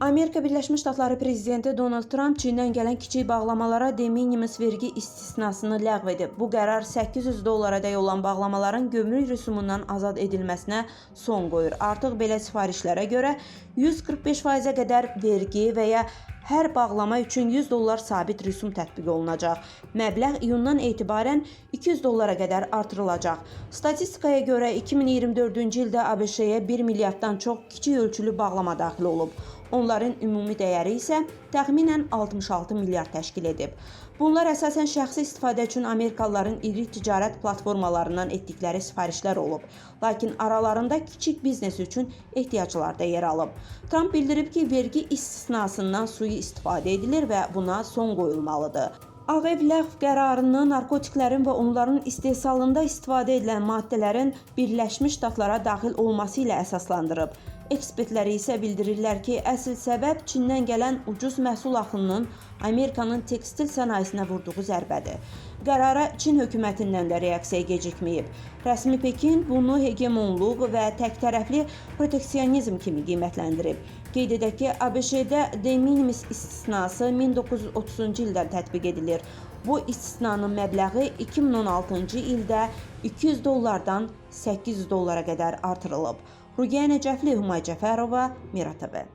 Amerika Birləşmiş Ştatları prezidenti Donald Tramp Çindən gələn kiçik bağlamalara de minimis vergi istisnasını ləğv edib. Bu qərar 800 dollara dək olan bağlamaların gömrük rüsumundan azad edilməsinə son qoyur. Artıq belə sifarişlərə görə 145%-ə qədər vergi və ya hər bağlama üçün 100 dollar sabit rüsum tətbiq olunacaq. Məbləğ iyundan etibarən 200 dollara qədər artırılacaq. Statistikaya görə 2024-cü ildə ABŞ-yə 1 milyarddan çox kiçik ölçülü bağlama daxil olub. Onların ümumi dəyəri isə təxminən 66 milyard təşkil edib. Bunlar əsasən şəxsi istifadə üçün amerikalıların iri ticarət platformalarından etdikləri sifarişlər olub. Lakin aralarında kiçik biznes üçün ehtiyaclar da yer alıb. Tramp bildirib ki, vergi istisnasından sui-istifadə edilir və buna son qoyulmalıdır. Ağ Ev ləğv qərarını narkotiklərin və onların istehsalında istifadə edilən maddələrin Birləşmiş Ştatlara daxil olması ilə əsaslandırıb. Ekspertlər isə bildirirlər ki, əsl səbəb Çindən gələn ucuz məhsul axınının Amerikanın tekstil sənayesinə vurduğu zərbədir. Qərara Çin hökumətindən də reaksiya gecikməyib. Rəsmi Pekin bunu hegemonluq və təktərəfli proteksionizm kimi qiymətləndirib. Qeyd edək ki, ABŞ-də de minimis istisnası 1930-cu ildən tətbiq edilir. Bu istisnanın məbləği 2016-cı ildə 200 dollardan 800 dollara qədər artırılıb. Ruqiyyə Nəcəfli, Humay Cəfərova, Mira TV.